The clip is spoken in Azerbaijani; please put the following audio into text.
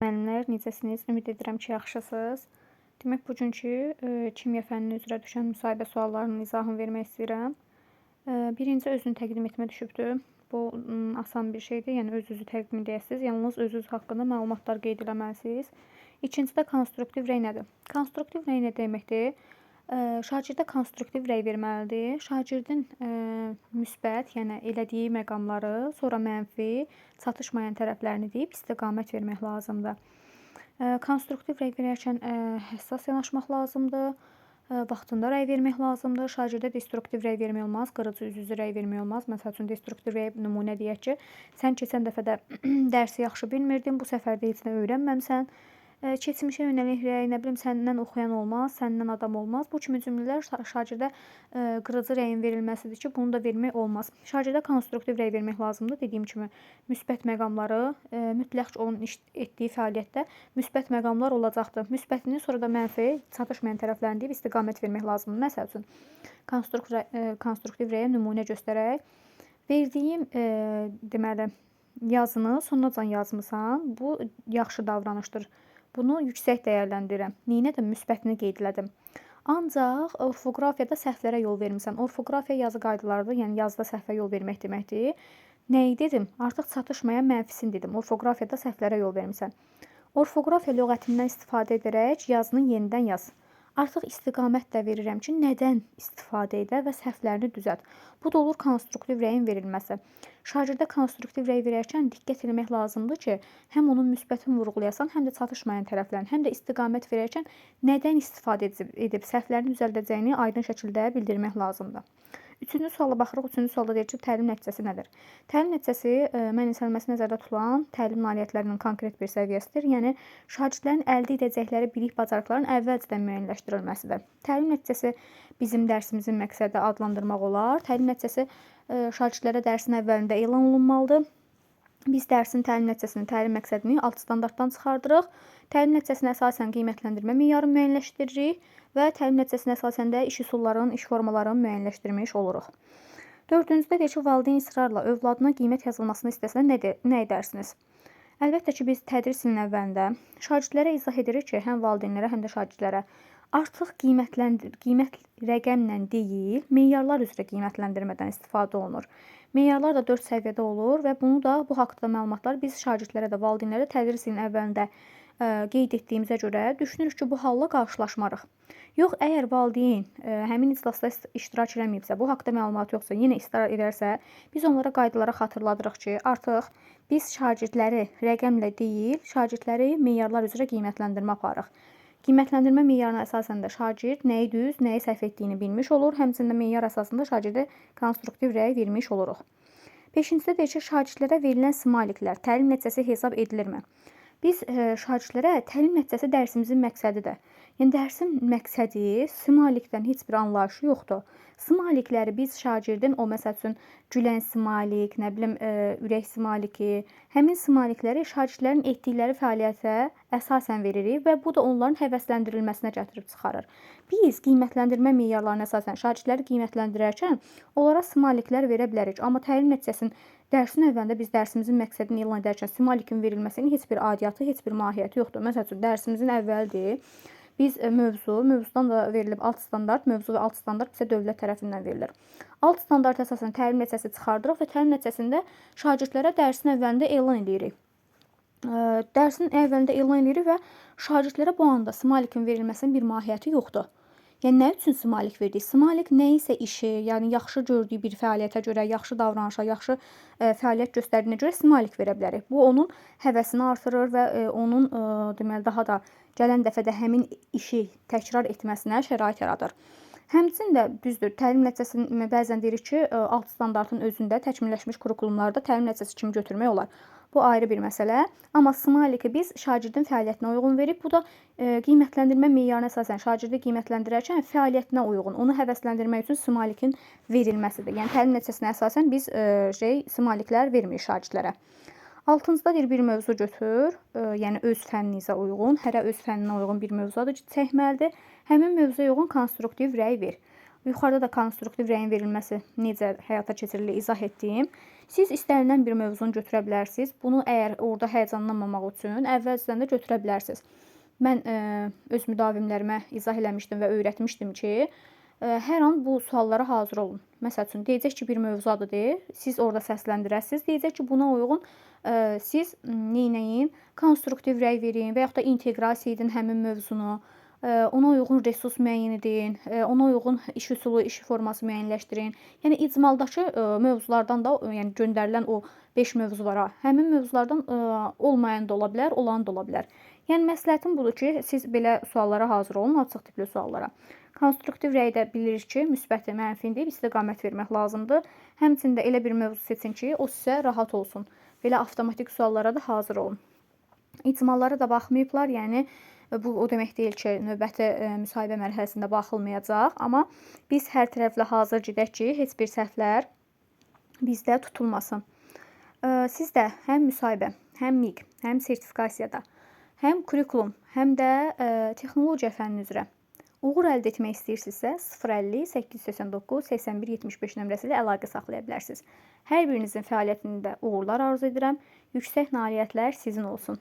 Müəllimlər, necəsiniz? Ümid edirəm ki, yaxşısınız. Demək, bugünkü kimya fənni üzrə düşən müsahibə suallarının izahını vermək istəyirəm. Birinci özünü təqdim etmə düşübdür. Bu asan bir şeydir. Yəni öz-özü təqdim edəsiniz. Yalnız özünüz haqqında məlumatlar qeyd eləməlisiniz. İkincidə konstruktiv rəy nədir? Konstruktiv rəy nə deməkdir? Şagirdə konstruktiv rəy verməlidir. Şagirdin müsbət, yəni elədiyi məqamları, sonra mənfi, çatışmayan tərəflərini deyib istiqamət vermək lazımdır. Konstruktiv rəy verərkən həssas yanaşmaq lazımdır. Vaxtında rəy vermək lazımdır. Şagirdə destruktiv rəy vermək olmaz, qırıcı, üzücü rəy vermək olmaz. Məsəl üçün destruktiv rəy nümunə deyək ki, sən keçən dəfə də dərsi yaxşı bilmirdin, bu səfər də heç nə öyrənməmisən. Keçmişə yönəlik rəy, nə bilim səndən oxuyan olmaz, səndən adam olmaz. Bu kimi cümlələr şagirdə qırıcı rəyin verilməsidir ki, bunu da vermək olmaz. Şagirdə konstruktiv rəy vermək lazımdır. Dediyim kimi müsbət məqamları mütləq ki, onun etdiyi fəaliyyətdə müsbət məqamlar olacaqdır. Müsbətini, sonra da mənfi, çatışmayan tərəflərini deyib istiqamət vermək lazımdır. Məsəl üçün konstruktiv rəyə nümunə göstərək. Verdiyim deməli yazını sonacan yazmısan. Bu yaxşı davranışdır. Bunu yüksək dəyərləndirirəm. Neynədim? Müsbətini qeyd elədim. Ancaq orfoqrafiyada səhvlərə yol vermisən. Orfoqrafiya yazı qaydalarıdır, yəni yazıda səhvə yol vermək deməkdir. Nəyi dedim? Artıq çatışmayan mənfisini dedim. Orfoqrafiyada səhvlərə yol vermisən. Orfoqrafiya lüğətindən istifadə edərək yazını yenidən yaz. Artıq istiqamət də verirəm ki, nədən istifadə edə və səhvlərini düzəlt. Bu da olur konstruktiv rəyin verilməsi. Şagirdə konstruktiv rəy verərkən diqqət etmək lazımdır ki, həm onun müsbətini vurğulayasan, həm də çatışmayan tərəflərini, həm də istiqamət verərkən nədən istifadə edib səhvlərini düzəldəcəyini aydın şəkildə bildirmək lazımdır. Üçüncü suala baxırıq. Üçüncü sualda deyir ki, təlim nəticəsi nədir? Təlim nəticəsi mənimsənilməsi nəzərdə tutulan təlim nailiyyətlərinin konkret bir səviyyəsidir. Yəni şagirdlərin əldə edəcəkləri bilik bacarıqların əvvəlcədən müəyyənləşdirilməsidir. Təlim nəticəsi bizim dərsimizin məqsədi adlandırmaq olar. Təlim nəticəsi şagirdlərə dərsin əvvəlində elan olunmalıdır. Biz dərsin təlim nəticəsini, təlim məqsədini alt standartdan çıxardırıq. Təlim nəticəsinə əsasən qiymətləndirmə meyarını müəyyənləşdiririk və təlim nəticəsinə əsasən də iş üsullarının, iş formalarını müəyyənləşdirmiş oluruq. Dördüncüdə deyir ki, valideyn israrla övladına qiymət yazılmasını istəsə nə edərsiniz? Əlbəttə ki, biz tədris ilinin əvvəlində şagirdlərə izah edirik ki, həm valideynlərə, həm də şagirdlərə artıq qiymət rəqəmlə deyil, meyarlar üzrə qiymətləndirmədən istifadə olunur. Meyarlar da 4 səviyyədə olur və bunu da bu haqda məlumatlar biz şagirdlərə də, valideynlərə tədris ilinin əvvəlində qeyd etdiyimizə görə düşünürük ki, bu halla qarşılaşmarıq. Yox, əgər valideyn həmin iclasda iştirak eləməyibsə, bu haqda məlumat yoxsa, yenə israr edərsə, biz onlara qaydalara xatırladırıq ki, artıq biz şagirdləri rəqəmlə deyil, şagirdləri meyarlar üzrə qiymətləndirmə aparırıq. Qiymətləndirmə meyarına əsasən də şagird nəyi düz, nəyi səhv etdiyini bilmiş olur. Həmçinin də meyar əsasında şagirdə konstruktiv rəy vermiş oluruq. Beşincidə deyir ki, şagirdlərə verilən smayliklər təlim nəticəsi hesab edilirmi? Biz şagirdlərə təlim nəticəsi dərsimizin məqsədidir. Yəni dərsin məqsədi smaylikdən heç bir anlayışı yoxdur. Smaylikləri biz şagirdin o məsəl üçün gülən smaylik, nə bilim ürək smayliki, həmin smaylikləri şagirdlərin etdikləri fəaliyyətə əsasən veririk və bu da onların həvəsləndirilməsinə gətirib çıxarır. Biz qiymətləndirmə meyarlarına əsasən şagirdləri qiymətləndirərkən onlara smayliklər verə bilərik, amma təlim nəticəsinin dərsin əvvəlində biz dərsimizin məqsədini elan edərkən smaylikin verilməsinin heç bir aidiyyatı, heç bir mahiyyəti yoxdur. Məsəl üçün dərsimizin əvvəlidir. Biz mövzudan da verilib alt standart, mövzu və alt standart bizə dövlət tərəfindən verilir. Alt standart əsasən təlim nəticəsi çıxardırıq və təlim nəticəsində şagirdlərə dərsin əvvəlində elan edirik. Dərsin əvvəlində elan edirik və şagirdlərə bu anda smaylikin verilməsinin bir mahiyyəti yoxdur. Yəni nə üçün smaylik verdik? Smaylik nəyisə işi, yəni yaxşı gördüyü bir fəaliyyətə görə, yaxşı davranışa, yaxşı fəaliyyət göstərdiyinə görə smaylik verə bilərik. Bu onun həvəsini artırır və onun deməli daha da gələn dəfə də həmin işi təkrar etməsinə şərait yaradır. Həmçinin də düzdür, təlim nəticəsini bəzən deyirik ki, alt standartın özündə təkmilləşmiş kurikulumlarda təlim nəticəsi kimi götürmək olar. Bu ayrı bir məsələ. Amma smayliki biz şagirdin fəaliyyətinə uyğun verib. Bu da qiymətləndirmə meyarına əsasən şagirdi qiymətləndirərkən fəaliyyətinə uyğun, onu həvəsləndirmək üçün smaylikin verilməsidir. Yəni təlim nəticəsinə əsasən biz smayliklər vermirik şagirdlərə. Altıncıda deyir bir mövzu götür, yəni öz fənninizə uyğun, hərə öz fənninə uyğun bir mövzudur ki, çəkməlidir. Həmin mövzuya uyğun konstruktiv rəy ver. Yuxarıda da konstruktiv rəyin verilməsi necə həyata keçirilir izah etdim. Siz istənilən bir mövzunu götürə bilərsiniz. Bunu əgər orada həyəcanlanmamaq üçün əvvəlcədən də götürə bilərsiniz. Mən öz müdavimlərimə izah eləmişdim və öyrətmişdim ki, hər an bu suallara hazır olun. Məsəl üçün deyəcək ki, bir mövzu adıdır. Siz orada səsləndirəsiniz. Deyəcək ki, buna uyğun siz neynəyin? Konstruktiv rəy verin və yaxud da inteqrasiya edin həmin mövzunu. Ona uyğun resurs müəyyən edin, ona uyğun iş üsulu, iş forması müəyyənləşdirin. Yəni icmaldakı mövzulardan da, yəni göndərilən o 5 mövzu var ha. Həmin mövzulardan olmayan da ola bilər, olan da ola bilər. Yəni məsləhətim budur ki, siz belə suallara hazır olun, açıq tipli suallara. Konstruktiv rəydə bilirik ki, müsbəti, mənfini deyib istiqamət vermək lazımdır. Həmçinin də elə bir mövzu seçin ki, o sizə rahat olsun. Belə avtomatik suallara da hazır olun. İcmallara da baxmayıblar, yəni bu o demək deyil ki, növbəti müsahibə mərhələsində baxılmayacaq, amma biz hər tərəfli hazır gedək ki, heç bir səhvlər bizdə tutulmasın. Siz də həm müsahibə, həm MİQ, həm sertifikasiyada, həm kurikulum, həm də texnologiya fənni üzrə uğur əldə etmək istəyirsinizsə 050 889 81 75 nömrəsi ilə əlaqə saxlaya bilərsiniz. Hər birinizin fəaliyyətində uğurlar arzu edirəm. Yüksək nailiyyətlər sizin olsun.